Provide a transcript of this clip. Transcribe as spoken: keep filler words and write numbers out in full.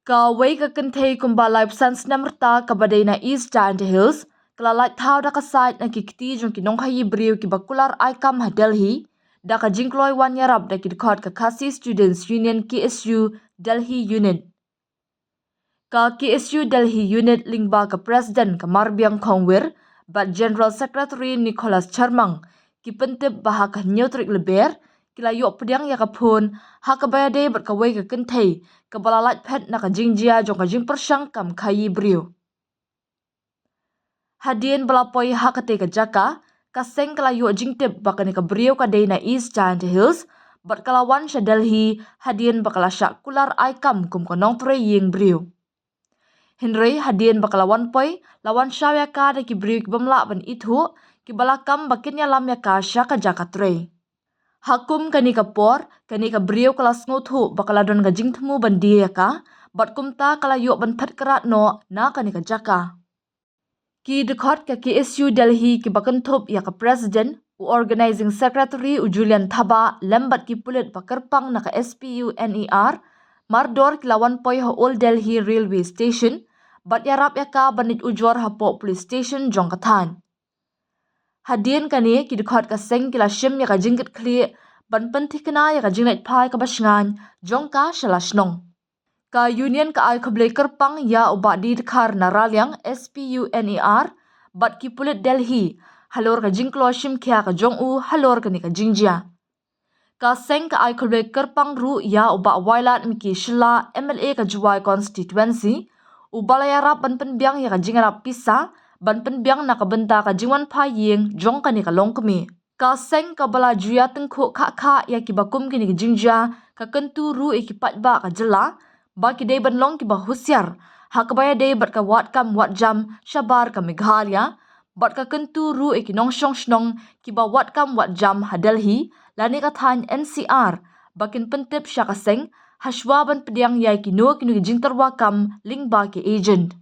Kawei ka kynthei kumba laiphew san snem rta kaba dei na East Jaintia Hills ka la lait thaw da ka sait na ki kti jong ki nongkhaii briew kiba kular ai kam ha Delhi da ka jingkloi wan ïarap da ki dkhot ka Khasi Students Union, K S U, Delhi Unit. Ka K S U Delhi Unit lyngba ka President ka Marbiang Khongwir bad General Secretary Nicholas Charmang ki pyntip ba ha ka hynñiew tarik Lber ki la ïoh pdiang ïa ka phone ha kaba ïadei bad kawei ka kynthei kaba la lait phet na ka jingjia jong ka jingpyrshang kam khaii briew. Hadien ba la poi ha katei ka jaka, ka seng ka la ïoh jingtip ba kane ka briew ka dei na East Jaintia Hills bad ka la wan sha Delhi hadien ba ka la shah kular ai kam kum ka nongtrei ïing briew. Hynrei hadien ba ka la wan poi, la wan shaw ïa ka da ki briew kibym lah ban ithuh, kiba la kam ba kin ïalam ïa ka sha ka jaka trei. Ha kum kane ka por, kane ka briew ka la sngewthuh ba ka la don ka jingthmu ban die ïa ka bad kumta ka la ïoh ban phet krad noh na kane ka jaka. Ki dkhot ka K S U Delhi kiba kynthup ïa ka President, u Organizing Secretary u Julian Thabah lem bad ki pulit ba kyrpang na ka S P U N E R mardor ki la wan poi ha Old Delhi Railway Station bad ïarap ïa ka ban leit ujor hapoh Police Station jong ka thaiñ. Hadien kane, ki dkhot ka seng ki la shim ïa ka jingkitkhlieh ban pynthikna ïa ka jingleit phai kaba shngaiñ jong ka sha la shnong. Ka Union ka ai khublei kyrpang ïa u Bah D Dkhar na Raliang, S P U N E R bad ki pulit Delhi halor ka jingkloi shim khia ka jong u halor kane ka jingjia. Ka seng ka ai khublei kyrpang ruh ïa u Bah Wailadmiki Shylla, M L A ka Jowai Constituency, uba la ïarap ban pynbiang ïa ka jingïarap pisa ban pynbiang na ka bynta ka jingwan phai ïing jong kane ka longkmie. Ka seng kaba la ju ïatyngkhuh khah khah ïa kiba kum kine ki jingjia ka kyntu ruh ïa ki paidbah ka jylla ba ki dei ban long kiba husiar ha kaba ïadei bad ka wad kam wad jam shabar ka Meghalaya bad ka kyntu ruh ïa ki nongshong shnong kiba wad kam wad jam ha Delhi lane ka thaiñ N C R ba kin pyntip sha ka seng hashwa ban pdiang ïa kino kino ki jingtyrwa kam lyngba ki agent.